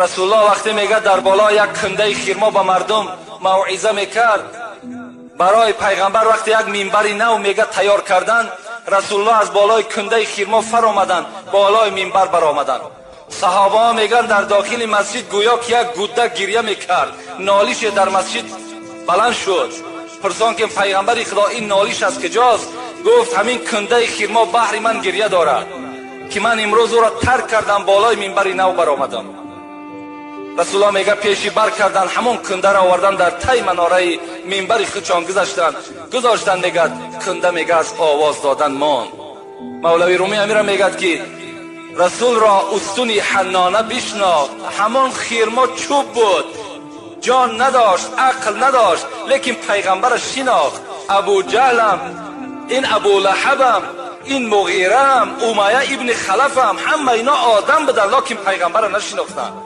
Расулуллоҳ вақте мегӯяд, дар боло як кундаи хирмо ба мардум мавъиза мекард. Барои пайғамбар вақте як минбари нав, мега, тайёр кардан, Расулуллоҳ аз болои кундаи хирмо фаромаданд, болои минбар баромаданд. Саҳобаҳо мегӯянд, дар дохили масҷид гӯё ки як гудда гиря мекард, нолише дар масҷид баланд шуд. Пурсон ки пайғамбари Худо, ин нолиш аз куҷост? Гуфт: ҳамин кундаи хирмо баҳри ман гиря дорад, ки ман имрӯз ӯро тарк кардам, болои минбари нав баромадам. Расулуллоҳ мега, пеши бар кардан, ҳамон кундаро овардан, дар тай манораи минбари худшон гузаштанд, гузоштанд. Мегӯяд, кунда, мега, аз овоз додан монд. Мавлави Румӣ амира мегӯяд, ки Расулро устуни ҳаннона бишнохт. Ҳамон хирмо чӯб буд, ҷон надошт, ақл надошт, лекин пайғамбараш шинохт. Абуҷаҳлам, ин Абулаҳабам, ин Муғираам, Умая ибни Халафам, ҳама ино одам буданд, лекин пайғамбарро нашинохтанд.